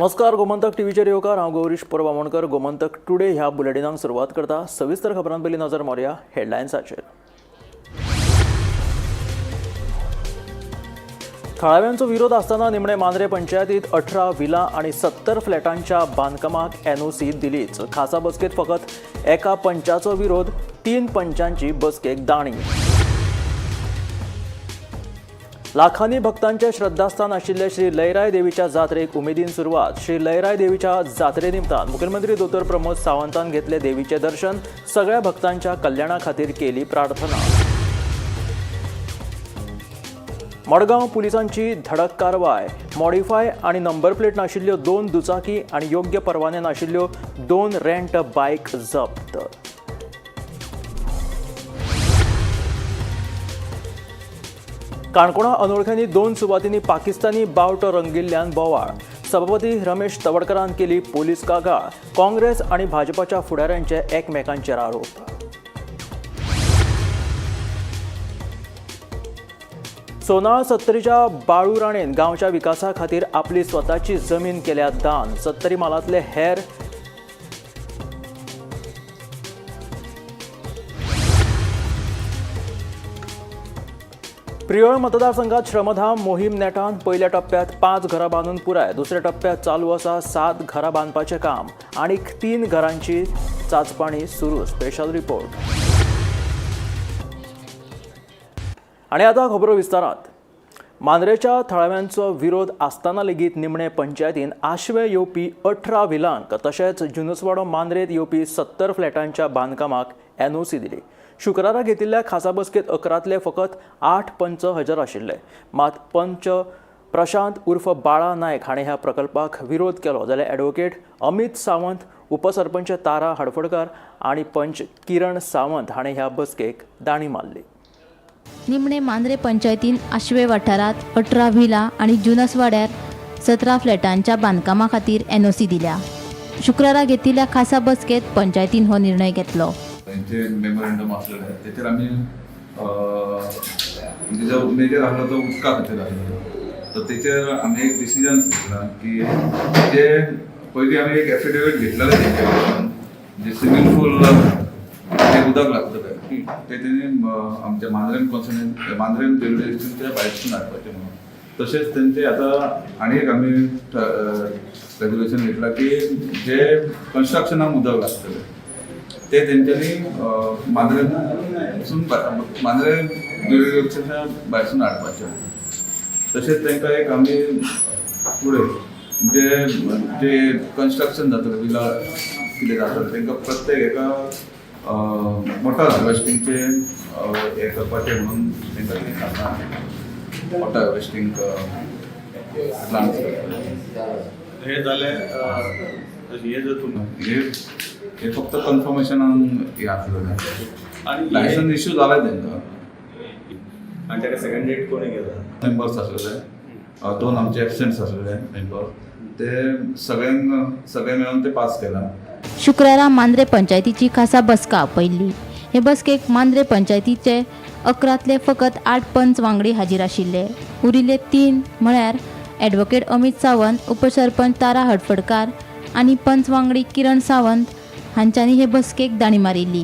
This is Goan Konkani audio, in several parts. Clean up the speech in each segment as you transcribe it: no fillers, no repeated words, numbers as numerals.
नमस्कार, गोमंतक टीव्हीचेर येवकार. हांव गौरीश परब आमोणकर. गोमंतक टुडे ह्या बुलेटिनाक सुरवात करता. सविस्तर खबरां पयलीं नजर मारुया हेडलायन्साचेर. थळाव्यांचो विरोध आसतना निमणे मांद्रे पंचायतीत 18 विला आणि 70 फ्लॅटांच्या बांदकामाक एनओसी दिलीच. खासा बसकेत फकत एका पंचाचो विरोध, 3 पंचांची बसकेक दाणी. लाखांनी भक्तांचे श्रद्धास्थान आशिल्ले श्री लयराय देवीच्या जात्रेक उमेदीन सुरवात. श्री लयराय देवीच्या जात्रे निमतान मुख्यमंत्री दोतोर प्रमोद सावंतान घेतले देवीचे दर्शन. सगळ्या भक्तांच्या कल्याणा खातीर केली प्रार्थना. मडगांव पुलिसांची धडक कारवाय. मॉडिफाय आणि नंबर प्लेट नाशिल्ल्यो 2 दुचाकी आणि योग्य परवाने नाशिल्ल्यो 2 रेंट बायक जप्त. काणकोणा अनोळख्यांनी 2 सुवातींनी पाकिस्तानी बावटो रंगिल्ल्यान बोवाळ. सभापती रमेश तवडकरान केली पोलीस कागाळ. काँग्रेस आणि भाजपाच्या फुडाऱ्यांचे एकमेकांचेर आरोप. सोनाळ सत्तरीच्या बाळू राणेन गांवच्या विकासा खातीर आपली स्वताची जमीन केल्या दान. सत्तरी म्हालांतले हेर प्रियोळ मतदारसंघात श्रमधाम मोहीम नेटान. पयल्या टप्प्यात 5 घरां बांदून पुराय. दुसऱ्या टप्प्यात चालू आसा 7 घरां बांदपाचें काम. आनीक 3 घरांची चाचपाणी सुरू. Special report. आनी आतां खबरो विस्तारात. मांद्रेच्या थळाव्यांचो विरोध आसतना लेगीत निमणे पंचायतीन आशवे येवपी 18 विलांक तशेंच जुनसवाडो मांद्रेंत येवपी 70 फ्लॅटांच्या बांदकामाक एनओसी दिली. शुक्रारा घेतिल्ल्या खासा बसकेत 11तले फकत 8 पंच हजर आशिल्ले. मात पंच प्रशांत उर्फ बाळा नायक हाणें ह्या प्रकल्पाक विरोध केलो, जाल्यार ॲडव्होकेट अमित सावंत, उपसरपंच तारा हडफडकार आनी पंच किरण सावंत हाणें ह्या बसकेक दाणी मारली. निमणे मांद्रे पंचायतीन आशवे वाठारांत 18 व्हिला आनी जुनसवाड्यार 17 फ्लॅटांच्या बांदकामा खातीर एनओसी दिल्या. शुक्रारा घेतिल्ल्या खासा बसकेत पंचायतीन हो निर्णय घेतलो. तेंचे मेमोरेंडम आसलेले तेचेर आमी जो मेजर आसलो तो उदका खातीर आसलो, तर तेचेर आमी एक डिसिजन घेतला की जे पयलीं आमी एक एफिडेवीट घेतलेलें तेंचे कडल्यान, जे स्विमींग पूल जे उदक लागतलें ते तेणी आमच्या मांद्रेम कॉन्स्टिट्युएन्सी मांद्रेम ज्युरिडिक्शनच्या भायरसून हाडपाचें म्हणून. तशेंच तेंचे आतां आनी एक आमी रेजोल्युशन घेतलां की जे कन्स्ट्रक्शनाक उदक लागतलें ते तेंच्यांनी मांद्रेसून मांद्रे ज्युरिडिक्शनच्या भायरसून हाडपाचें. तशेंच तांकां एक आमी फुडें जे जे कन्स्ट्रक्शन जातलें विला कितें जातलें तांकां प्रत्येक एका वॉटर हार्वेस्टिंगचें हें करपाचें म्हणून तांकां तें सांगलां, वॉटर हार्वेस्टिंग प्लांट्स. हे जालें हे जर तुमी हे फक्त कन्फर्मेशनान हे आसलेलें. आनी लायसन्स इश्यू जालें तांकां. आनी ताका सेकंड डेट कोणी केला? मेंबर्स आसलेले 2 आमचे एबसेंट्स आसलेले मेंबर, ते सगळ्यांक सगळे मेळून ते पास केला. शुक्रारा मांद्रे पंचायतीची खासा बसका आपयल्ली. हे बसकेक मांद्रे पंचायतीचे 11तले फकत 8 पंच वांगडी हाजीर आशिल्ले. उरिल्ले 3 म्हळ्यार ॲडव्होकेट अमित सावंत, उपसरपंच तारा हडफडकार आनी पंच वांगडी किरण सावंत हांच्यांनी हे बसकेक दाणी मारिल्ली.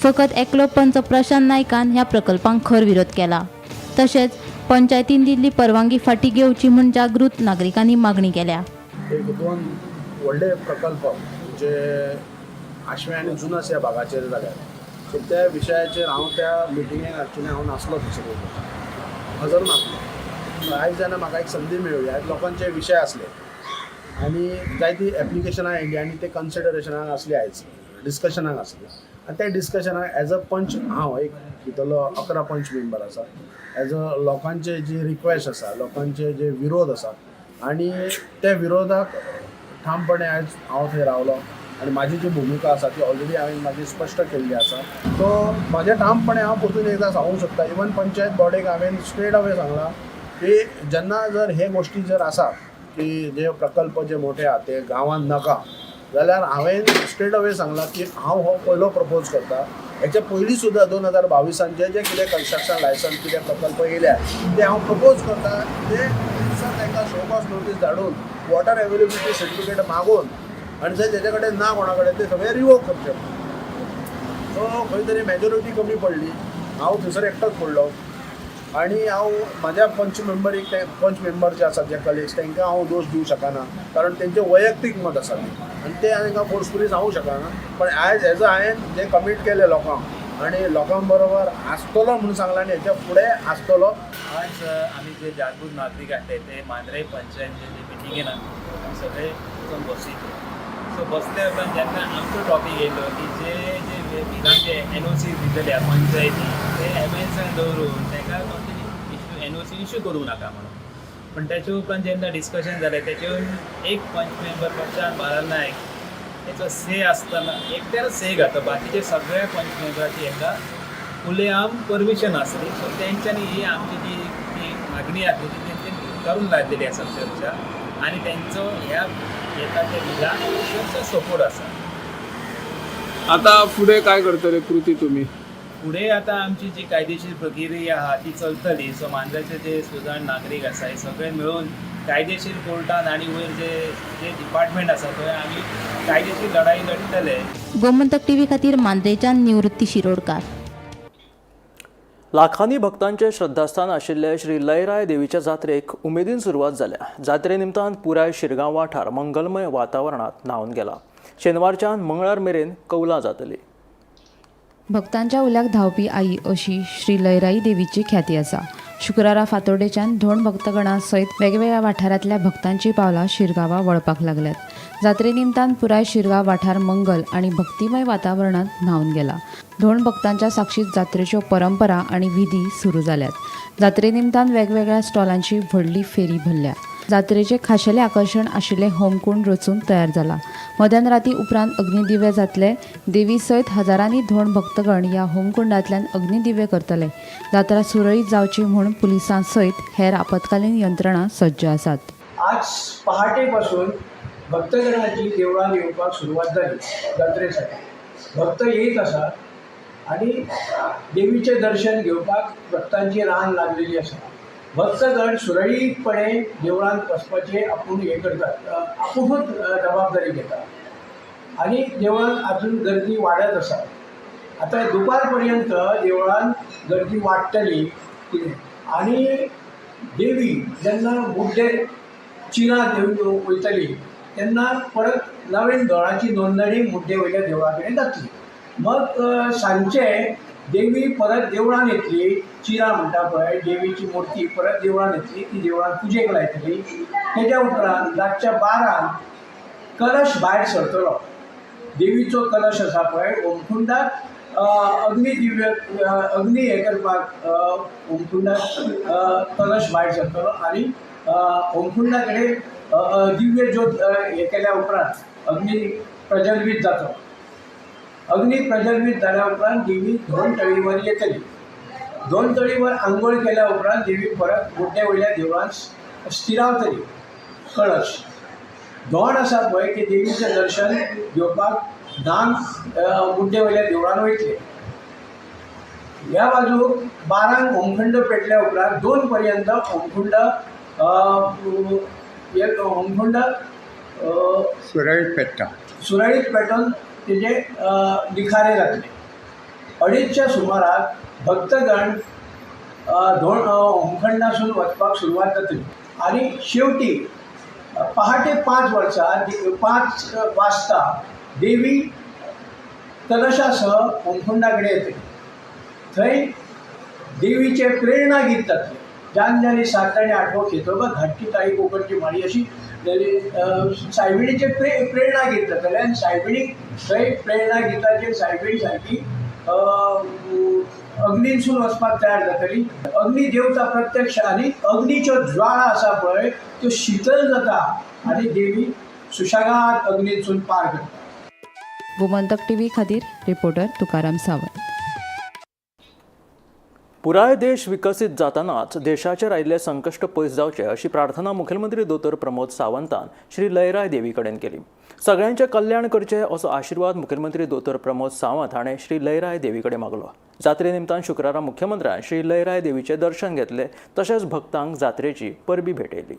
फकत एकलो पंच प्रशांत नायकान ह्या प्रकल्पांक खर विरोध केला. तशेंच पंचायतीन दिल्ली परवानगी फाटीं घेवची म्हूण जागृत नागरिकांनी मागणी केल्या. एक 2 व्हडले प्रकल्प जे आशवे आनी जुनस ह्या भागाचेर जाल्यात, सो त्या विशयाचेर हांव त्या मिटिंगेक एक्चुली हांव नासलो, थंयसर हजर नासलो. आयज जेन्ना म्हाका एक संदी मेळ्ळी, आयज लोकांचे विशय आसले आनी जायतीं एप्लिकेशनां आयलीं आनी ते कन्सिडरेशनाक आसली, आयज डिस्कशनाक आसली. आनी त्या डिस्कशनाक एज अ पंच हांव एक भितरलो 11 पंच मेंबर आसा, एज अ लोकांचे जी रिक्वेस्ट आसा, लोकांचे जे विरोध आसा आनी त्या विरोधाक ठामपणे आयज हांव थंय रावलो आनी म्हाजी जी भुमिका आसा ती ऑलरेडी हांवें म्हाजी स्पश्ट केल्ली आसा. सो म्हाजें ठामपणे हांव परतून एकदां सांगूंक शकता, इवन पंचायत बॉडीक हांवें स्ट्रेट अवे सांगलां की जेन्ना जर हे गोश्टी जर आसा की जे प्रकल्प जे मोठे आहा ते गांवांत नाका, जाल्यार हांवें स्ट्रेट अवे सांगलां की हांव हो पयलो प्रपोज करता. हेच्या पयलीं सुद्दां 2022 जे जे कितें कन्स्ट्रक्शन लायसन्स कितें प्रकल्प येयल्या ते हांव प्रपोज करता, ते दिसा तांकां शो कॉज नोटीस धाडून वॉटर अवेलेबिलिटी सर्टिफिकेट मागोवन आनी जर तेजे कडेन ना कोणा कडेन ते सगळे रिवोक करचे. सो खंय तरी मेजोरिटी कमी पडली. हांव थंयसर एकटोच पडलो आनी हांव म्हाज्या पंच मेंबरीक, ते पंच मेंबर जे आसात, जे कलिग्स, तांकां हांव दोश दिवंक शकना, कारण तेंचें वैयक्तीक मत आसा तें आनी तें तांकां फोर्सफुली सांगूंक शकना. पण आयज एज अ हांवें जें कमीट केलें लोकांक आनी लोकां बरोबर आसतलो म्हणून सांगलां आनी हेच्या फुडें आसतलो. आज आमी जे जागृत नागरीक आसले ते मांद्रे पंचायतीचे जे मिटिंगेन आमी सगळे वचून बशिल्ले. सो बसले उपरांत जेन्ना आमचो टॉपीक येयलो की जे जे बिलांचे एनओसी दितले पंचायती ते एमेन्सान दवरून ताका कोणते इशू एनओसी इशू करूं नाका म्हणून. पण त्याच्या उपरांत जेन्ना डिस्कशन जालें तेचे एक पंच मेंबर प्रशांत बाला नायक हेचो से आसतना एकट्यानच से घातलो, बाकीचे सगळ्या पंच मेंबराची हेका खुलेआम परमिशन आसली. सो तेंच्यांनी ही आमची जी ती मागणी आसली ती तेंच्यांनी करून लायलेली आसा चर्चा आनी तेंचो ह्या येता त्या बिलाक चडसो सपोर्ट आसा. आता फुडें काय करतले कृती तुमी? फुडें आतां आमची जी कायदेशीर प्रक्रिया आहा ती चलतली. सो मांद्रेचे जे सुजाण नागरीक आसा हे सगळे मेळून कायदेशीर कोर्टान आनी वयर जे जे डिपार्टमेंट आसा थंय आमी कायदेशीर लढाई लढतले. गोमंतक टीव्ही खातीर मांद्रेच्यान निवृत्ती शिरोडकार. लाखांनी भक्तांचे श्रद्धास्थान आशिल्ले श्री लयराय देवीच्या जात्रेक उमेदीन सुरवात जाल्या. जात्रे निमतान पुराय शिरगांव वाठार मंगलमय वातावरणांत न्हावन गेला. शेनवारच्यान मंगळार मेरेन कौलां जातली. भक्तांच्या उल्याक धांवपी आई अशी श्री लयराई देवीची ख्याती आसा. शुक्रारा फातोर्डेच्यान धोंड भक्तगणा सयत वेगवेगळ्या वाठारांतल्या भक्तांची पावलां शिरगांवा वळपाक लागल्यात. जात्रे निमतान पुराय शिरगांव वाठार मंगल आनी भक्तिमय वातावरणांत न्हावन गेला. धोंड भक्तांच्या साक्षीत जात्रेच्यो परंपरा आनी विधी सुरू जाल्यात. जात्रे निमतान वेगवेगळ्या स्टॉलांची व्हडली फेरी भरल्या. जात्रेचें खाशेलें आकर्शण आशिल्लें होमकूंड रचून तयार जाला. मध्यान राती उपरांत अग्निदिवे जातले. देवी सयत हजारांनी धोंड भक्तगण ह्या होमकुंडांतल्यान अग्निदिवे करतले. जात्रा सुरळीत जावची म्हूण पुलिसां सयत हेर आपत्कालीन यंत्रणा सज्ज आसात. आज पहाटेपासून भक्तगणाची देवळान येवपाक सुरवात जाली. जात्रेसाठी भक्त येत आसात आनी देवीचें दर्शन घेवपाक भक्तांची रान लागलेली आसा. भक्तगण सुरळीतपणे देवळांत वचपाचें आपूण हें करतात, आपुणूच जबाबदारी घेतात आनी देवळांत अजून गर्दी वाडत आसा. आतां दुपार पर्यंत देवळांत गर्दी वाडटली कितें आनी देवी जेन्ना मुड्डे चिरा देवी वयतली तेन्ना परत नवीन दोळाची नोंदणी मुड्डे वयल्या देवळा कडेन जातली. मग सांजचे देवी परत देवळान येतली. चिरा म्हणटा पळय, देवीची मुर्ती परत देवळान येतली, ती देवळान पुजेक लायतली. तेज्या उपरांत रातच्या 12 कलश भायर सरतलो. देवीचो कलश आसा पळय होमकुंडात अग्निदिव्य अग्नी हें करपाक होमकुंडात कलश भायर सरतलो आनी होमकुंडा कडेन दिव्य ज्योत हें केल्या उपरांत अग्नी प्रज्वलीत जातलो. अग्नी प्रज्वलीत जाल्या उपरांत देवी 2 तळीवर येतली. 2 तळीवर आंघोळ केल्या उपरांत देवी परत मुड्डे वयल्या देवळांत स्थिरावतली. कळश धोंड आसा पळय की देवीचें दर्शन घेवपाक 10 मुड्डे वयल्या देवळान वयतले. ह्या बाजूक 12 होमखंड पेटल्या उपरांत 2 पर्यंत होमखंड होमखंड सुरळीत पेट्टा, सुरळीत पेटोवन तेजे निखारे जातले. 2:30च्या सुमाराक भक्तगण होमखंडासून वचपाक सुरवात जातली आनी शेवटी पहाटे 5 वर्सां 5 वाजता देवी कलशा सह होमखंडा कडेन येतली. थंय देवीचें प्रेरणा गीत जातलें. जान जानी 7 आनी 8वो खेतोबा घाटची ताई कोकणची माळी अशी सायबिणीचें प्रेरणा गीत जातलें आनी सायबिणीक थंय प्रेरणा गिताचेर सायबीण सारकी अग्नीसून वचपाक तयार जातली. अग्नी देवता प्रत्यक्ष आनी अग्नीच्यो ज्वाळा आसा पळय त्यो शितल जाता आनी देवी सुशेगाद अग्नीसून पार करता. गोमंतक टीव्ही खातीर रिपोर्टर तुकाराम सावंत. पुराय देश विकसीत जातनाच देशाचेर आयिल्ले संकश्ट पयस जावचे अशी प्रार्थना मुखेलमंत्री दोतोर प्रमोद सावंतान श्री लयराय देवी कडेन केली. सगळ्यांचें कल्याण करचें असो आशिर्वाद मुखेलमंत्री दोतोर प्रमोद सावंत हाणें श्री लयराय देवी कडेन मागलो. जात्रे निमतान शुक्रारा मुख्यमंत्र्यान श्री लयराय देवीचें दर्शन घेतलें तशेंच भक्तांक जात्रेची परबी भेटयली.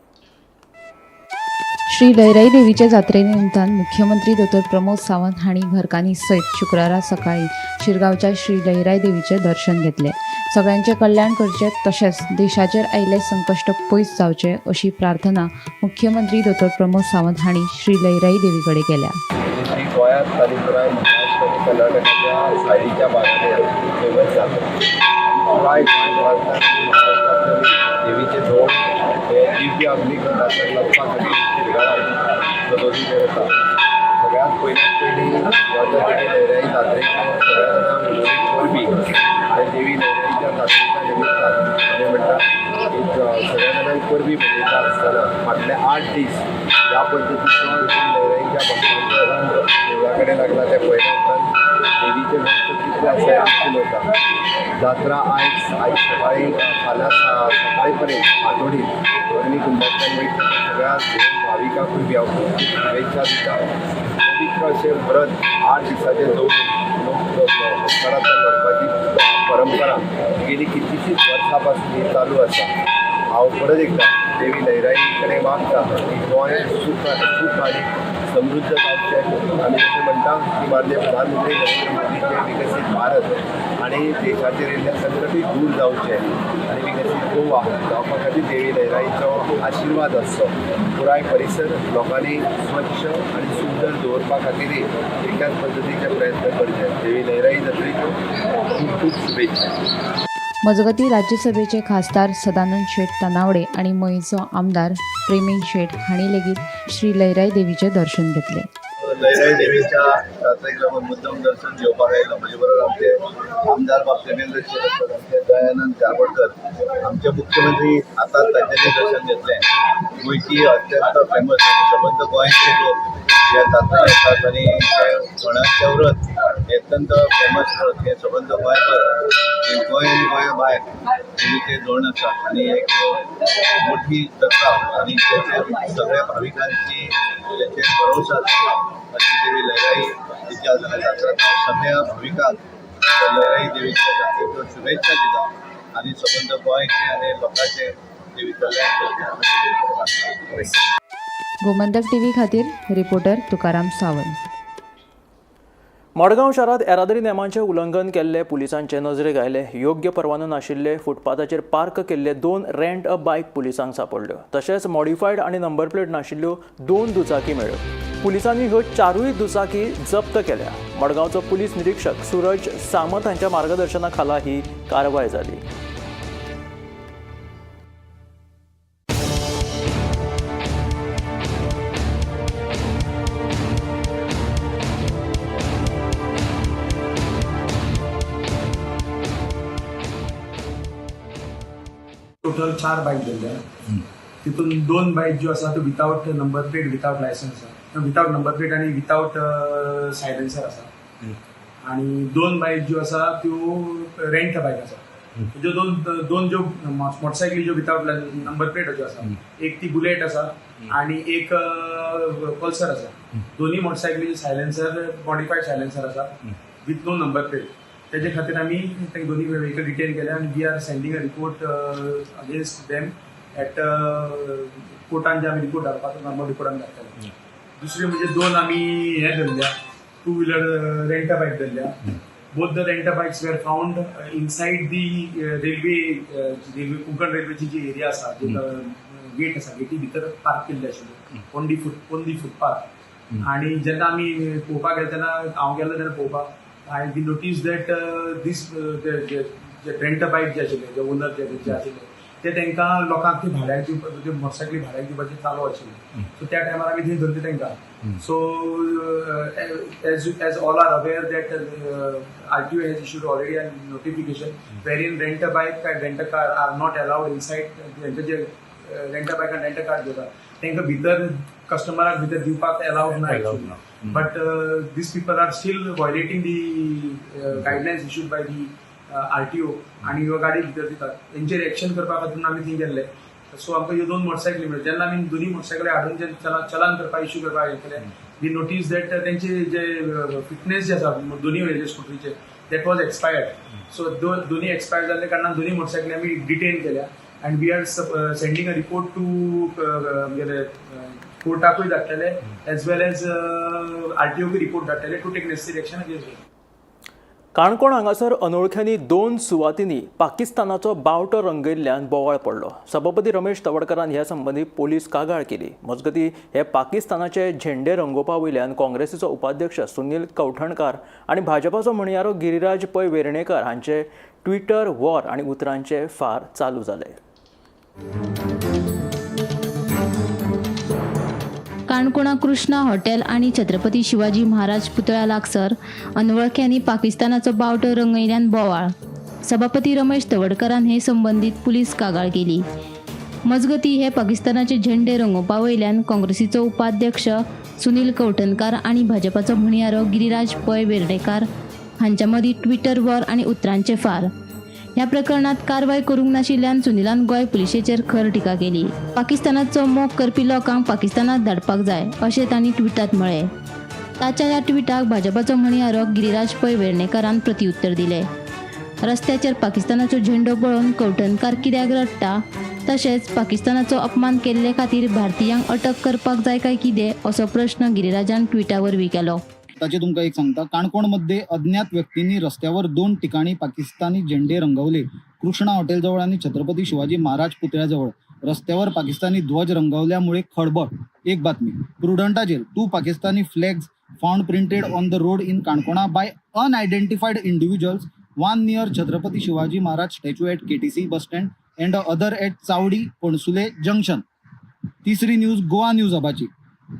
श्री लयराई देवीच्या जात्रे निमतान मुख्यमंत्री दोतोर प्रमोद सावंत हांणी घरकान्नी सयत शुक्रारा सकाळी शिरगांवच्या श्री लयराई देवीचें दर्शन घेतलें. सगळ्यांचें कल्याण करचें तशेंच देशाचेर आयिल्लें संकश्ट पयस जावचें अशी प्रार्थना मुख्यमंत्री दोतोर प्रमोद सावंत हांणी श्री लयराई देवी कडेन केल्या. श्री गोंयांत आनी पुराय महाराष्ट्र आनी कर्नाटकाच्या सायडीच्या भागांनी फेमस जाता. पुराय गोंयभरांतल्यान महाराष्ट्रांतल्यान देवीचे धोंड हे दिव्य अग्निकुंडांतल्यान वचपा खातीर शिरगांवाक सदोदी येता. सगळ्यांत पयल्यात पयलीं देवी लयराई जात्रेक सगळ्या जाणांक उलोवणी परबी आनी देवी लयराईच्या जात्रेच्या निमित्तान आमी म्हणटा की सगळ्या जाणांक परबी मनयता आसतना फाटले 8 दीस ह्या पद्दतीचो देवी लयराईच्या भक्तांचो रंग देवळा कडेन लागला ते पळयल्या उपरांत देवीचे भक्त कितले आसा हे दिसून वता. जात्रा आयज सकाळी फाल्यां सकाळी पर्यंत फांतोडीर अग्निकुंडांतल्यान वयता. सगळ्या भाविकांकूय बी हांव खूब शुभेच्छा दिता. पवित्र अशें व्रत 8 दिसाचें दवरून लोक संवसारांतल्यान व्हरपाची परंपरा गेली कितलीशींच वर्सां पासून ही चालू आसा. हांव परत एकदां देवी लयराई कडेन मागता की गोंय सूख आनी समृद्ध जावचें आनी जशें म्हणटा की माननीय प्रधानमंत्री नरेंद्र मोदीचें विकसीत भारत आनी देशाचेर येयल्लें संकटूय दूर जावचें आनी विकसीत गोवा जावपा खातीर देवी लयराईचो आशिर्वाद आसचो. पुराय परिसर लोकांनी स्वच्छ आनी सुंदर दवरपा खातीरय एकाच पद्दतीचे प्रयत्न करचे. देवी लयराई जात्रेच्यो खूब खूब शुभेच्छा. मजगती राज्यसभेचे खासदार सदानंद शेट तानावडे आनी मयेंचो आमदार प्रेमेन शेट हांणी लेगीत श्री लयराई देवीचें दर्शन घेतलें. लयराई देवीच्या जात्रेक लागून मुद्दम दर्शन घेवपाक आयलो. म्हजे बरोबर आमचे आमदार बाब प्रेमेंद्र शेट आसात, आमचे दयानंद चारवडकर, आमचे मुख्यमंत्री आतां तांच्यांनी दर्शन घेतलें. गोंयची अत्यंत फेमस आनी सबंद गोंयचे लोक ह्या जात्रेक येतात आनी धोंडाचें व्रत हें अत्यंत फेमस व्रत हें सबंद गोंयभर, गोंय आनी गोंया भायर देवीचें धोंड आसा आनी एक मोठी जात्रा आनी तेचेर सगळ्या भाविकांची तेचेर भरोसो आसा. अशी देवी लयराई तिच्या जात्रा सगळ्या भाविकांक लयराई देवीच्या जात्रेच्यो शुभेच्छा दिता आनी सबंद गोंयचे आनी लोकांचे देवी कल्याण करता. गोमंतक टीव्ही खातीर रिपोर्टर तुकाराम सावंत. मडगांव शारांत येरादारी नेमांचें उल्लंघन केल्ले पुलिसांचे नजरेक आयले. योग्य परवानो नाशिल्ले फुटपाथाचेर पार्क केल्ले 2 रेंट अ बायक पुलिसांक सांपडल्यो. तशेंच मॉडिफायड आनी नंबर प्लेट नाशिल्ल्यो 2 दुचाकी मेळ्ळ्यो. पुलिसांनी ह्यो 4 दुचाकी जप्त केल्या. मडगांवचो पुलीस निरीक्षक सूरज सामंत हांच्या मार्गदर्शना खाला ही कारवाय जाली. टोटल 4 बायक धरल्या. तितून 2 बायक ज्यो आसा त्यो without number plate, without licence आसा, विदावट नंबर प्लेट आनी विदावट सायलेन्सर आसा. आनी 2 बायक ज्यो आसा त्यो रेंट बायक आसा. ज्यो दोन ज्यो मोटरसायकली ज्यो विदावट नंबर प्लेट ज्यो आसा, एक ती बुलेट आसा आनी एक पल्सर आसा. दोन्ही मोटरसायकली सायलेन्सर मॉडिफायड सायलेन्सर आसा विथ नो नंबर प्लेट. तेजे खातीर आमी तांकां दोनी व्हेकल डिटेन केल्या आनी we are sending a report against them at कोर्टान जे आमी रिपोर्ट धाडपाचो नॉर्मल रिपोर्ट आमी धाडटले. दुसरें म्हणजे 2 आमी हे धरल्या, 2 व्हिलर रेंटा बायक धरल्या. Both the rent a bikes were found inside the railway Konkan रेल्वेची जी एरिया आसा, गेट आसा, गेटी भितर पार्क केल्ले आशिल्ले ऑन the footpath. आनी जेन्ना आमी पळोवपाक गेले तेन्ना हांव गेलो तेन्ना पळोवपाक I we noticed that this the rent a bike जे आशिल्ले, जे ओनर जे आशिल्ले ते तांकां लोकांक ती भाड्याक दिवपा, मोटरसायकली भाड्याक दिवपाची चालू आशिल्ली. सो त्या टायमार आमी थंय धरले तांकां. So as all are aware that RTO has issued already a notification wherein rent a bike and rent a car are not allowed inside. तेंचे जे rent a bike and rent a car जे आसा तांकां भितर कस्टमराक भितर दिवपाक अलाउड ना. But these people are still violating the guidelines issued by the RTO आनी ह्यो गाडी भितर दितात. तेंचेर एक्शन करपा खातीर आमी थंय गेल्ले. सो आमकां ह्यो 2 मोटरसायकली मेळ्ळ्यो. जेन्ना आमी दोनी मोटरसायकली हाडून जे चलान करपाक इश्यू करपाक घेतले, we notice that तेंचे जे फिटनेस जे आसा दोनी वेळेचे स्कुटरीचे that was expired. सो दोनी एक्सपायर्ड जाल्ले कारणान दोनी मोटरसायकली आमी डिटेन केल्या and we are sending a report to आमगेले कोर्टाकूय धाडटले, एज वेल एज आरटीओकूय रिपोर्ट धाडटले to take necessary action against. Canacona हांगासर अनोळख्यांनी 2 सुवातींनी पाकिस्तानाचो बावटो रंगयल्ल्यान बोवाळ पडलो. सभापती रमेश तवडकरान ह्या संबंदी पोलीस कागाळ केली. मजगतीं हे पाकिस्तानाचे झेंडे रंगोवपा वयल्यान काँग्रेसीचो उपाध्यक्ष सुनील कवठणकार आनी भाजपाचो म्हणयारो गिरिराज पै वेर्णेकर हांचे ट्विटर वॉर आनी उतरांचे फार चालू जाले. काणकोणा कृष्णा हॉटेल आनी छत्रपती शिवाजी महाराज पुतळ्या लागसर अनवळख्यांनी पाकिस्तानाचो बावटो रंगयल्ल्यान बोवाळ. सभापती रमेश तवडकरान हे संबंदीत पुलीस कागाळ केली. मजगतीं हे पाकिस्तानाचे झेंडे रंगोवपा वयल्यान काँग्रेसीचो उपाध्यक्ष सुनील कवठणकार आनी भाजपाचो म्हणयारो गिरिराज पै वेर्णेकार हांच्या मदीं ट्विटर वॉर आनी उतरांचे फार. ह्या प्रकरणात कारवाय करूंक नाशिल्ल्यान सुनीलान गोंय पुलिशेचेर खर टिका केली. पाकिस्तानाचो मोग करपी लोकांक पाकिस्तानात धाडपाक जाय अशें तांणी ट्विटांत म्हळें. ताच्या ह्या ट्विटाक भाजपाचो म्हणयारो गिरिराज पै वेर्णेकारान प्रतिउत्तर दिलें. रस्त्याचेर पाकिस्तानाचो झेंडो पळोवन कवठणकार कित्याक रडटा, तशेंच पाकिस्तानाचो अपमान केल्ले खातीर भारतीयांक अटक करपाक जाय काय कितें असो प्रश्न गिरिराजान ट्विटा वरवीं केलो. ताचे तुमकां एक सांगता, काणकोण मध्ये अज्ञात व्यक्तींनी रस्त्यावर 2 ठिकाणी पाकिस्तानी झेंडे रंगवले. कृष्णा हॉटेल जवळ आणि छत्रपती शिवाजी महाराज पुतळ्याजवळ रस्त्यावर पाकिस्तानी ध्वज रंगवल्यामुळे खळबळ. एक बातमी प्रुडंटाचेर 2 Pakistani flags found printed on the road in Canacona by unidentified individuals, 1 near Chhatrapati Shivaji Maharaj statue at KTC bus stand and other at Chavdi Pansule junction. तिसरी न्यूज गोवा न्यूज हबाची,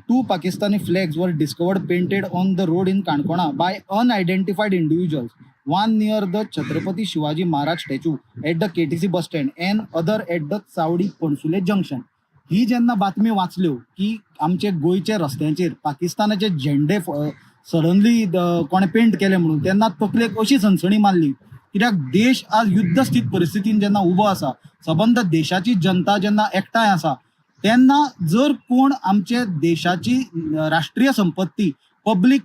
2 Pakistani flags were discovered painted on the road in Canacona by unidentified individuals, 1 near the Chhatrapati Shivaji Maharaj statue at the KTC bus stand and other at the Chavdi Pansule junction. ही जेन्ना बातमी वाचल्यो की आमचे गोंयच्या रस्त्यांचेर पाकिस्तानाचे झेंडे सडनली कोणें पेंट केले म्हणून, तेन्ना तकलेक अशी सणसणी मारली. कित्याक देश आज युद्धस्थित परिस्थितीन जेन्ना उबो आसा, सबंद देशाची जनता जेन्ना एकठांय आसा, तेन्ना जर कोण आमचे देशाची राष्ट्रीय संपत्ती पब्लीक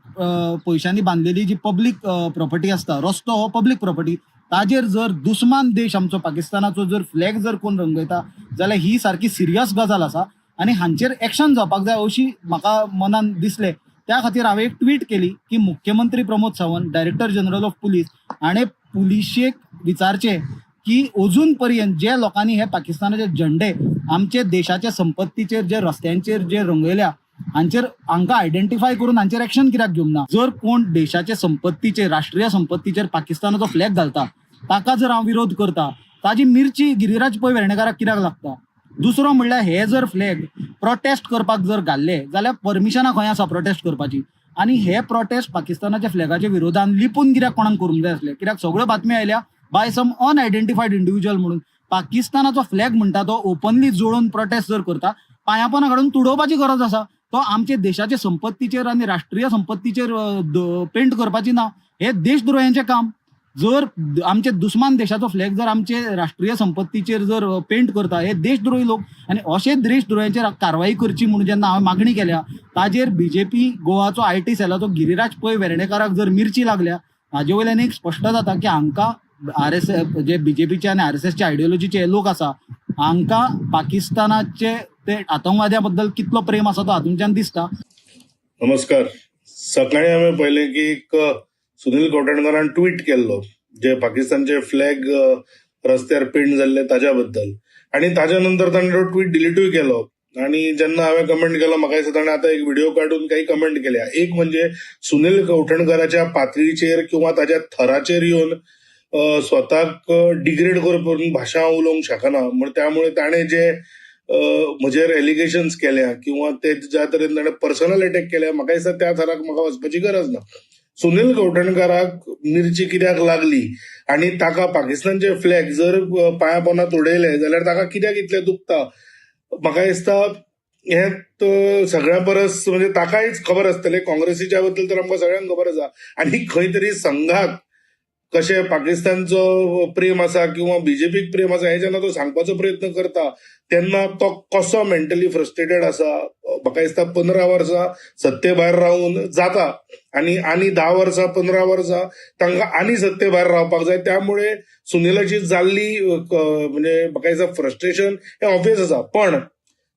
पयशांनी बांदलेली जी पब्लीक प्रॉपर्टी आसता, रस्तो हो पब्लीक प्रॉपर्टी, ताजेर जर दुस्मान देश आमचो पाकिस्तानाचो जर फ्लॅग जर कोण रंगयता जाल्यार ही सारकी सिरियस गजाल आसा आनी हांचेर एक्शन जावपाक जाय अशी म्हाका मनान दिसलें. त्या खातीर हांवें एक ट्वीट केली की मुख्यमंत्री Pramod Sawant, director general of police हाणें पुलिशेक विचारचें की अजून पर्यंत जे लोकांनी हे पाकिस्तानाचे झेंडे आमचे देशाचे संपत्तीचेर जे रस्त्यांचेर जे रंगयल्या हांचेर हांकां आयडेंटिफाय करून हांचेर एक्शन कित्याक घेवंक ना. जर कोण देशाचे संपत्तीचेर, राष्ट्रीय संपत्तीचेर पाकिस्तानाचो फ्लॅग घालता ताका जर हांव विरोध करता ताजी मिरची गिरिराज पै वेर्णेकाराक कित्याक लागता. दुसरो म्हणल्यार हे जर फ्लॅग प्रोटेस्ट करपाक जर घाल्ले जाल्यार परमिशनां खंय आसा प्रोटेस्ट करपाची, आनी हे प्रोटेस्ट पाकिस्तानाच्या फ्लॅगाच्या विरोधान लिपून कित्याक कोणाक करूंक जाय आसले. कित्याक सगळ्यो बातम्यो आयल्या बाय सम अनआयडेंटिफायड इंडिव्हिज्युअल म्हणून. पाकिस्तानाचो फ्लॅग म्हणटा तो ओपनली जोडून प्रोटेस्ट जर करता, पांयापोना काडून तुडोवपाची गरज आसा. तो आमचे देशाचे संपत्तीचेर आनी राष्ट्रीय संपत्तीचेर पेंट करपाची ना, हे देशद्रोह्यांचें काम. जर आमचे दुस्मान देशाचो फ्लॅग जर आमचे राष्ट्रीय संपत्तीचेर जर पेंट करता, हे देशद्रोही लोक, आनी अशे देशद्रोह्यांचेर कारवाई करची म्हणून जेन्ना हांवें मागणी केल्या ताजेर बीजेपी गोवाचो IT सेलाचो गिरिराज पै वेर्णेकाराक जर मिरची लागल्या हाजे वयल्यान एक स्पश्ट जाता की हांकां आरएसएस जे बीजेपीचे आनी आरएसएसचे आयडियोलॉजीचे लोक आसा हांकां पाकिस्तानाचे ते आतंकवाद्या बद्दल कितलो प्रेम आसा तो हातूंतल्यान दिसता. नमस्कार. सकाळी हांवें पळयलें की एक सुनील कवठणकारान ट्वीट केल्लो जे पाकिस्तानचे फ्लॅग रस्त्यार पेंट जाल्ले ताज्या बद्दल, आनी ताज्या नंतर ताणें तो ट्वीट डिलीटूय केलो. आनी जेन्ना हांवें कमेंट केलो म्हाका दिसता ताणें आतां एक व्हिडिओ काडून काही कमेंट केल्या. एक म्हणजे सुनील कवठणकाराच्या पातळीचेर किंवा ताज्या थराचेर येवन स्वताक डिग्रेड करून भाशा उलोवंक शकना म्हण त्यामुळे ताणें जे म्हजेर एलिगेशन्स केल्या किंवा ते ज्या तरेन ताणें पर्सनल अटॅक केल्या म्हाका दिसता त्या थराक म्हाका वचपाची गरज ना. सुनील कवठणकाराक मिरची कित्याक लागली आनी ताका पाकिस्तानचे फ्लॅग जर पांया पोंदा उडयले जाल्यार ताका कित्याक इतलें दुखता, म्हाका दिसता हें सगळ्यां परस म्हणजे ताकायच खबर आसतलें. काँग्रेसीच्या बद्दल तर आमकां सगळ्यांक खबर आसा. आनी खंय तरी संघाक कशें पाकिस्तानचो प्रेम आसा किंवा बीजेपीक प्रेम आसा हें जेन्ना तो सांगपाचो प्रयत्न करता तेन्ना तो कसो मेंटली फ्रस्ट्रेटेड आसा म्हाका दिसता. 15 वर्सां सत्ते भायर रावून जाता आनी आनी 10 वर्सां 15 वर्सां तांकां आनी सत्ते भायर रावपाक जाय. त्यामुळे सुनिलाची जाल्ली म्हणजे म्हाका दिसता फ्रस्ट्रेशन हें ऑब्वियस आसा. पण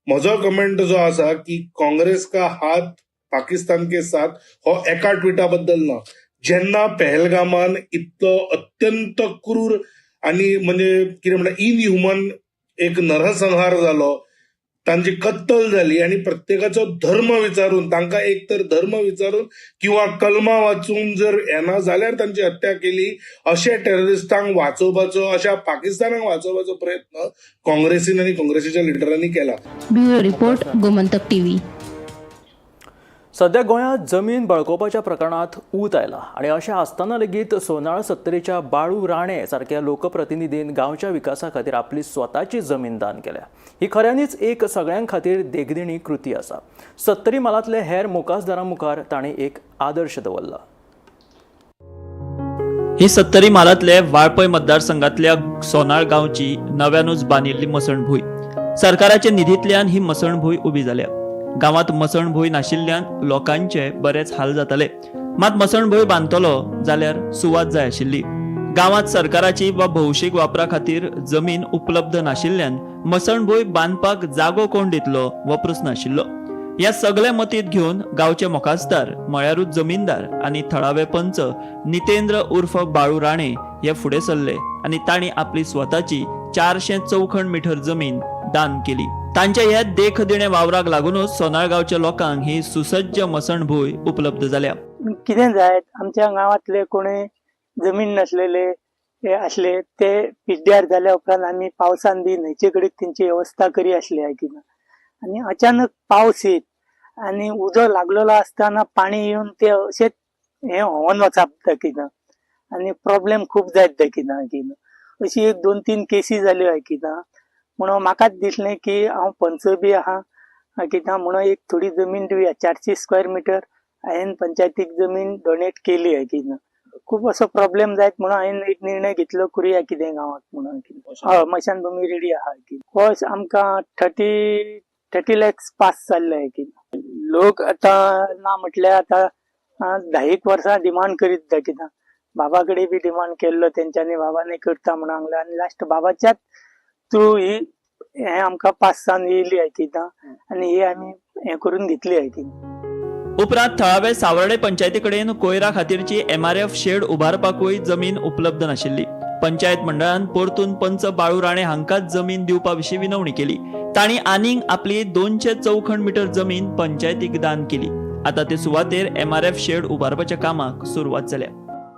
म्हजो कमेंट जो आसा की काँग्रेस का हात पाकिस्तान के साथ हो एका ट्विटा बद्दल ना. जेन्ना पहलगामान इतलो अत्यंत क्रूर आनी म्हणजे कितें म्हणटा इनह्युमन एक नरसंहार जालो, तांची कत्तल जाली आनी प्रत्येकाचो धर्म विचारून तांकां एक तर धर्म विचारून किंवा कलमा वाचून जर येना जाल्यार तांची हत्या केली, अशे टेररिस्टांक वाचोवपाचो, अशा पाकिस्तानाक वाचोवपाचो प्रयत्न काँग्रेसीन आनी काँग्रेसीच्या लिडरांनी केला. Bureau report, Gomantak TV. सध्या गोंयांत जमीन बळकोवपाच्या प्रकरणांत ऊत आयला आनी अशें आसतना लेगीत सोनाळ सत्तरीच्या बाळू राणे सारक्या लोकप्रतिनिधीन गांवच्या विकासा खातीर आपली स्वताची जमीन दान केल्या. ही खऱ्यांनीच एक सगळ्यां खातीर देखदिणी कृती आसा. सत्तरी म्हालांतले हेर मोकासदारां मुखार तांणी एक आदर्श दवरला. ही सत्तरी म्हालांतले वाळपय मतदारसंघातल्या सोनाळ गांवची नव्यानूच बांदिल्ली मसणभूंय. सरकाराच्या निधींतल्यान ही मसणभूंय उबी जाल्या. गांवांत मसणभूंय नाशिल्ल्यान लोकांचे बरेच हाल जाताले. मात मसणभूंय बांदतलो जाल्यार सुवात जाय आशिल्ली. गांवांत सरकाराची वा भौशीक वापरा खातीर जमीन उपलब्ध नाशिल्ल्यान मसणभूंय बांदपाक जागो कोण दितलो हो प्रस्न आशिल्लो. ह्या सगळे मतींत घेवन गांवचे मोकासदार म्हळ्यारूच जमीनदार आनी थळावे पंच नितेंद्र उर्फ बाळू राणे हे फुडें सरले आनी तांणी आपली स्वताची 400 चौखण मिटर जमीन दान केली. तांच्या ह्या देखदिणे वावराक लागूनच सोनाळ गांवच्या लोकांक ही सुसज्ज मसणभूंय उपलब्ध जाल्या. कितें जायत, आमच्या गांवांतले कोणूय जमीन नासलेले हे आसले ते पिड्ड्यार जाल्या उपरांत आमी पावसान बी न्हंयचे कडेन तेंची वेवस्था करी आसली कितें, आनी अचानक पावस येत आनी उजो लागलेलो आसतना पाणी येवन ते अशेंच हें व्होंवन वचप कितें आनी प्रॉब्लेम खूब जायत कितें कितें अशी एक 2-3 केसी जाल्यो कितें. म्हणून म्हाकाच दिसलें की हांव पंच बी आहा कितें, म्हणून एक थोडी जमीन दिवया. 400 स्क्वेअर मिटर हांवें पंचायतीक जमीन डोनेट केली कितें. खूब असो प्रॉब्लेम जायत म्हणून हांवें एक निर्णय घेतलो करुया कितें गांवांत म्हणून. हय, मशानभूमी रेडी आहा कितें. हो आमकां 30 लॅक्स पास जाल्ले कितें. लोक आतां ना म्हटल्यार आतां 10 वर्सां डिमांड करीत कितें. बाबा कडेन बी डिमांड केल्लो तेंच्यांनी, बाबांनी करता म्हणून सांगलें आनी लास्ट बाबाच्याच थ्रू ही हें आमकां पास जावन येयली कितें आनी ही आमी हें करून घेतली कितें. उपरांत थळावे सावर्डे पंचायती कडेन कोयरा खातीरची MRF shade उबारपाकूय जमीन उपलब्ध नाशिल्ली. पंचायत मंडळान परतून पंच बाळू राणे हांकांच जमीन दिवपा विशीं विनवणी केली. तांणी आनीक आपली 200 चौखण मिटर जमीन पंचायतीक दान केली. आतां ते सुवातेर MRF shade उबारपाच्या कामाक सुरवात जाल्या.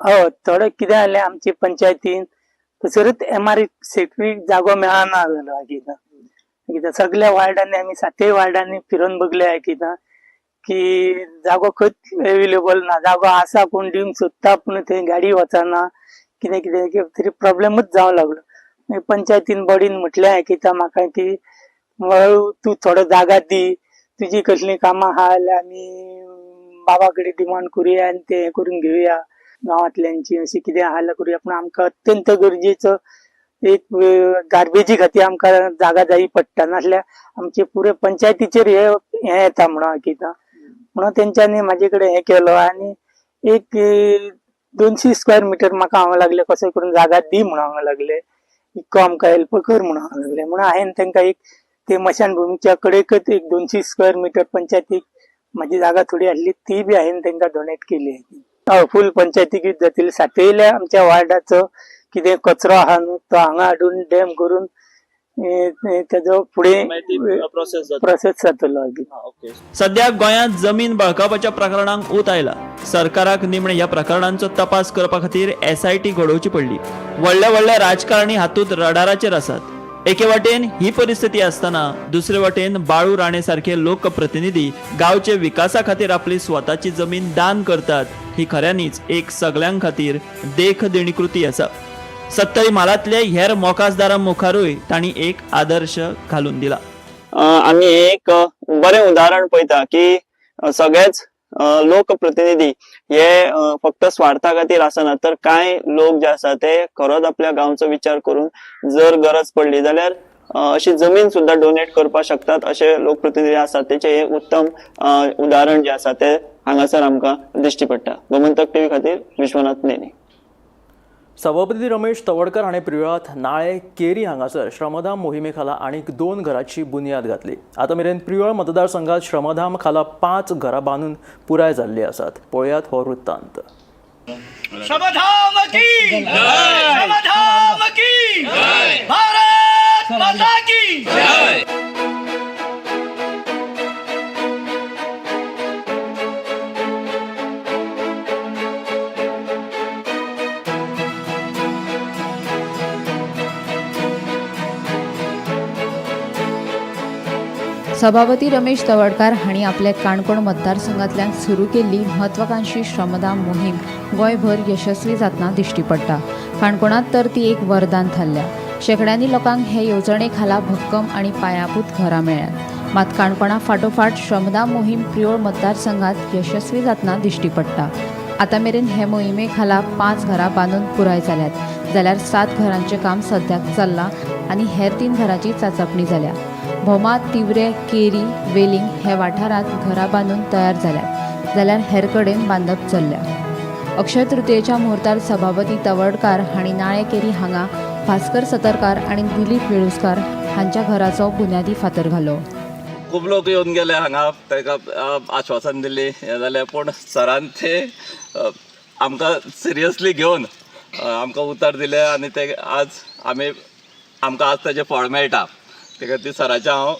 हय, थोडें कितें जालें आमचे पंचायतीन थंयसरूच MRF शेडीक जागो मेळना जालो कितें. कितें सगल्या वार्डांनी आमी 7 वार्डांनी फिरून बघले कितें की जागो खंयच एवेलेबल ना. जागो आसा कोण दिवंक सोदता पूण थंय गाडी वचना, कितें कितें तरी प्रॉब्लेमूच जावंक लागलो. मागीर पंचायतीन बॉडीन म्हटलें कितें म्हाका की तूं थोडो जागा दी, तुजी कसलीं कामां आहा जाल्यार आमी बाबा कडेन डिमांड करुया आनी तें हें करून घेवया गांवांतल्यांची, अशी कितें आहा जाल्यार करुया. पूण आमकां अत्यंत गरजेचो एक गार्बेजी खातीर आमकां जागा जायी पडटा, नासल्यार आमचे पुरे पंचायतीचेर हे येता म्हणून कितें. म्हणून तेंच्यांनी म्हाजे कडेन हें केलो आनी एक 200 स्क्वेअर मिटर म्हाका हांव लागले कशें करून जागा दी म्हणून हांव लागले, इतको आमकां हेल्प कर म्हणून हांव लागले. म्हणून हांवें तांकां एक ते मशानभुमीच्या कडेकच एक 200 स्क्वेअर मिटर पंचायतीक म्हाजी जागा थोडी आसली ती बी हांवें तांकां डोनेट केली. हय, फूल पंचायतीकूच जातली. सातयल्या आमच्या वार्डाचो कितें कचरो आहा न्हू तो हांगा हाडून डॅम करून तेजो फुडें प्रोसेस जातलो. सध्या गोंयांत जमीन बळकावपाच्या प्रकरणांक ऊत आयला. सरकाराक निमणे ह्या प्रकरणांचो तपास करपा खातीर SIT घडोवची पडली. व्हडले व्हडले राजकारणी हातूंत रडाराचेर आसात. एके वाटेन ही परिस्थिती आसतना दुसरे वाटेन बाळू राणे सारखे लोकप्रतिनिधी गांवचे विकासा खातीर आपली स्वताची जमीन दान करतात ही खऱ्यांनीच एक सगळ्यां खातीर देखदिणी कृती आसा. सत्तरी म्हालांतले हेर मोकासदारां मुखारूय तांणी एक आदर्श घालून दिला. आमी एक बरें उदाहरण पळयता की सगळेच लोकप्रतिनिधी हे फक्त स्वार्था खातीर आसना, तर कांय लोक जे आसा ते खरोच आपल्या गांवचो विचार करून जर गरज पडली जाल्यार अशी जमीन सुद्दां डोनेट करपाक शकतात अशे लोकप्रतिनिधी आसात. तेचे हे उत्तम उदाहरण जे आसा ते हांगासर आमकां दिश्टी पडटा. गोमंतक टीव्ही खातीर विश्वनाथ नेने. सभापती रमेश तवडकर हाणें प्रियोळांत नाळे केरी हांगासर श्रमधाम मोहिमे खाला आनीक 2 घराची बुन्याद घातली. आतां मेरेन प्रियोळ मतदारसंघात श्रमधाम खाला 5 घरां बांदून पुराय जाल्ली आसात. पळयात हो वृत्तांत. श्रमधाम की जय, श्रमधाम की जय, भारत माता की जय. सभापती रमेश तवडकार हांणी आपल्या काणकोण मतदारसंघांतल्यान सुरू केल्ली म्हत्वाकांक्षी श्रमदान मोहीम गोंयभर यशस्वी जातना दिश्टी पडटा. काणकोणांत तर ती एक वरदान थारल्या. शेंकड्यांनी लोकांक हे येवजणे खाला भक्कम आनी पायाभूत घरां मेळ्ळ्यांत. मात काणकोणा फाटोफाट श्रमदान मोहीम प्रियोळ मतदारसंघांत यशस्वी जातना दिश्टी पडटा. आतां मेरेन हे मोहिमे खाला 5 घरां बांदून पुराय जाल्यात, जाल्यार 7 घरांचें काम सद्याक चल्लां आनी हेर 3 घरांची चाचपणी जाल्या. भोमा, तिवरे, केरी, वेलिंग हे वाठारांत घरां बांदून तयार जाल्यात, जाल्यार हेर कडेन बांदप चल्ल्या. अक्षय तृतीयेच्या मुहूर्तार सभापती तवडकार हांणी नाळे केरी हांगा भास्कर सतरकार आनी दिलीप वेळुस्कार हांच्या घराचो बुन्यादी फातर घालो. खूब लोक येवन गेले हांगा, ताका आश्वासन दिली हें जालें, पूण सरान ते आमकां सिरियसली घेवन आमकां उतर दिलें आनी ते आज आमी आमकां आज ताजें फळ मेळटा. ते खातीर सराचें हांव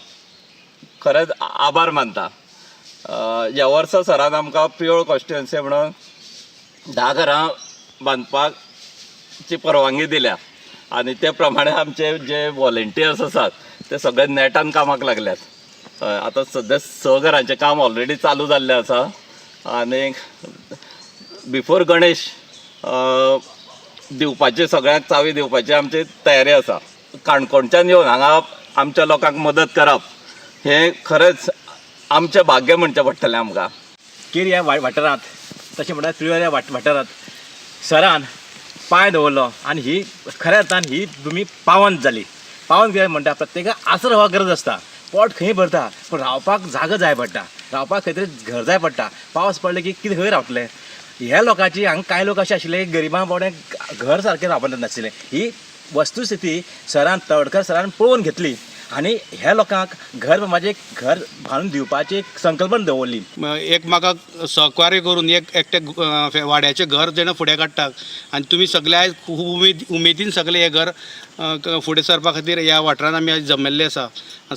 खरेंच आभार मानता. ह्या वर्सा सरान आमकां प्रियोळ कॉन्स्टिट्युएन्सी म्हणून 10 घरां बांदपाची परवानगी दिल्या आनी ते प्रमाणे आमचे जे वॉलेंटियर्स आसात ते सगळे नेटान कामाक लागल्यात. आतां सद्या 6 घरांचें काम ऑलरेडी चालू जाल्लें आसा आनी बिफोर गणेश दिवपाची सगळ्यांक चावी दिवपाची आमची तयारी आसा. काणकोणच्यान येवन हांगा आमच्या लोकांक मदत करप हें खरेंच आमचें भाग्य म्हणचें पडटलें आमकां. केरी ह्या वाठारांत, तशें म्हणल्यार प्रियोळ ह्या वाठारांत सरान पांय दवरलो आनी ही खऱ्या अर्थान ही भुमी पावन जाली. पावन कित्याक म्हणटा, प्रत्येकाक आसरो हो गरज आसता. पोट खंय भरता, पूण रावपाक जागो जाय पडटा, रावपाक खंय तरी घर जाय पडटा. पावस पडले की कितें खंय रावतले ह्या लोकांची. हांगा कांय लोक अशे आशिल्ले गरिबां बोडे घर सारकें रावपाक नाशिल्लें. ही वस्तुस्थिती सरान, तवडकर सरान पळोवन घेतली आनी ह्या लोकांक घर बांदपाचें, घर बांदून दिवपाची एक संकल्पना दवरली. एक म्हाका सहकार्य करून एक एकटे वाड्याचें घर जेन्ना फुडें काडटा आनी तुमी सगळे आयज खूब उमेदीन सगळे हें घर फुडें सरपा खातीर ह्या वाठारांत आमी आयज जमेल्ले आसा.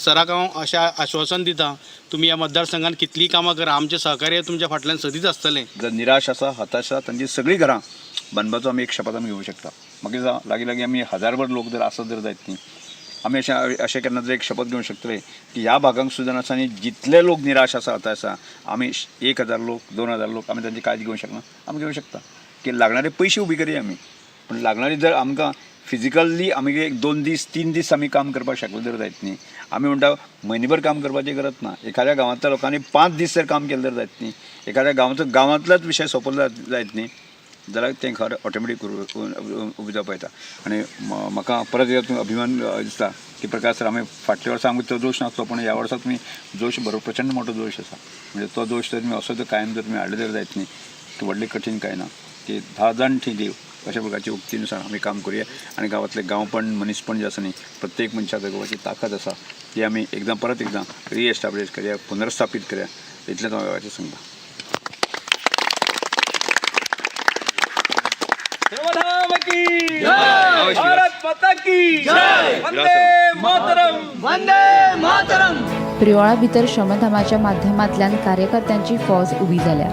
सराक हांव अशें आश्वासन दिता, तुमी ह्या मतदारसंघान कितलीं कामां करा, आमचें सहकार्य तुमच्या फाटल्यान सदींच आसतलें. जर निराश आसा, हताश आसा, तांची सगळीं घरां बांदपाचो आमी एक शपथ आमी घेवंक शकता. मागीर जावं लागीं लागीं आमी हजारभर लोक जर आसत जर जायत न्ही, आमी अशें अशें केन्ना तरी एक शपथ घेवंक शकतले की ह्या भागांक सुद्दां आसा आनी जितले लोक निराश आसा, हताश आसा, आमी 1000 लोक, 2000 लोक आमी तांची काळजी घेवंक शकना. आमी घेवंक शकता की लागणारे पयशे उबी करया आमी, पूण लागणारी जर आमकां फिजिकली आमी एक 2 दीस 3 दीस आमी काम करपाक शकले जर जायत न्ही, आमी म्हणटा म्हयनेभर काम करपाची गरज ना. एखाद्या गांवांतल्या लोकांनी 5 दीस जर काम केलें जर जायत न्ही, एखाद्या गांवचो गांवांतलोच विशय सोंपलो जायत न्ही जाल्यार तें घर ऑटोमॅटीक उबें जावपाक येता. आनी म्हाका परत एकदां अभिमान दिसता की प्रकाश सर, आमी फाटल्या वर्सा आमकां तो जोश नासलो, पूण ह्या वर्सा तुमी जोश बरो प्रचंड मोठो जोश आसा. म्हणजे तो जोश जर तुमी असो जर कायम जर तुमी हाडले जर जायत न्ही, की व्हडलें कठीण कांय ना, की 10 जाण थंय देव अशा प्रकारची उक्तीनुसार आमी काम करुया आनी गांवांतलें गांवपण, मनीसपण जें आसा न्ही, प्रत्येक मनशाक जगोवपाची ताकद आसा ती आमी एकदां परत एकदां रिएस्टाब्लीश करया, पुनर्स्थापीत करया, इतलेंच हांव वेळाचेर सांगता. प्रियोळा भितर श्रमधामाच्या माध्यमांतल्यान कार्यकर्त्यांची फौज उबी जाल्या.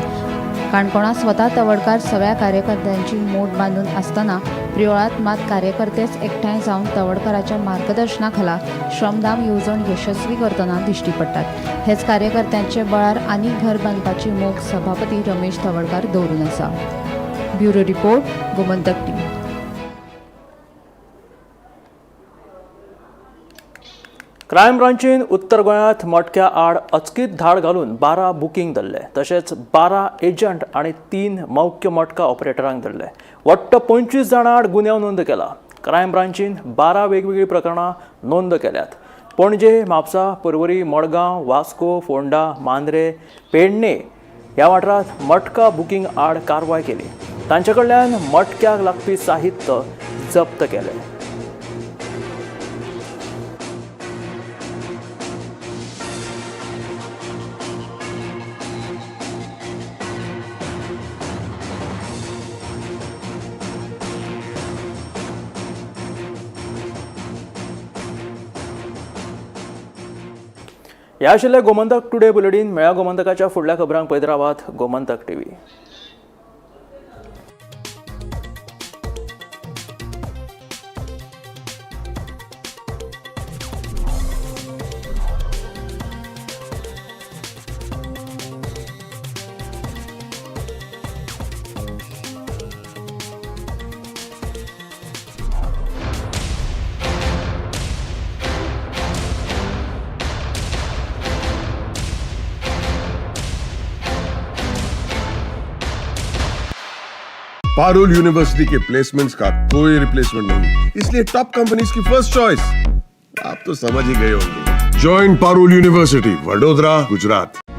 काणकोणां स्वता तवडकार सगळ्या कार्यकर्त्यांची मोड बांदून आसतना प्रियोळांत मात कार्यकर्तेच एकठांय जावन तवडकाराच्या मार्गदर्शना खाला श्रमदान येवजण यशस्वी करतना दिश्टी पडटात. हेच कार्यकर्त्यांचे बळार आनीक घर बांदपाची मोख सभापती रमेश तवडकार दवरून आसा. Bureau report, Gomantak TV. Crime ब्रांचीन उत्तर गोंयांत मटक्या आड अचकीत धाड घालून 12 बुकींग धरले, तशेंच 12 एजंट आनी 3 मौक्य मटका ऑपरेटरांक धरले. वट्ट 25 जाणां आड गुन्यांव नोंद केला. क्रायम ब्रांचीन 12 वेगवेगळीं प्रकरणां नोंद केल्यात. पणजे, म्हापसा, पर्वरी, मडगांव, वास्को, फोंडा, मांद्रे, पेडणे ह्या वाठारांत मटका बुकींग आड कारवाय केली. तांचे कडल्यान मटक्याक लागपी साहित्य जप्त केलें. ह्या आशिल्लें गोमंतक टुडे बुलेटीन. मेळ्या गोमंतकाच्या फुडल्या खबरांक पळयत रावात Gomantak TV. Parul university K placements का कोई रिप्लेसमेंट नहीं, इसलिए टॉप कंपनीज की फर्स्ट चॉइस। आप तो समझ ही गए होंगे। Join Parul university, Vadodara, Gujarat.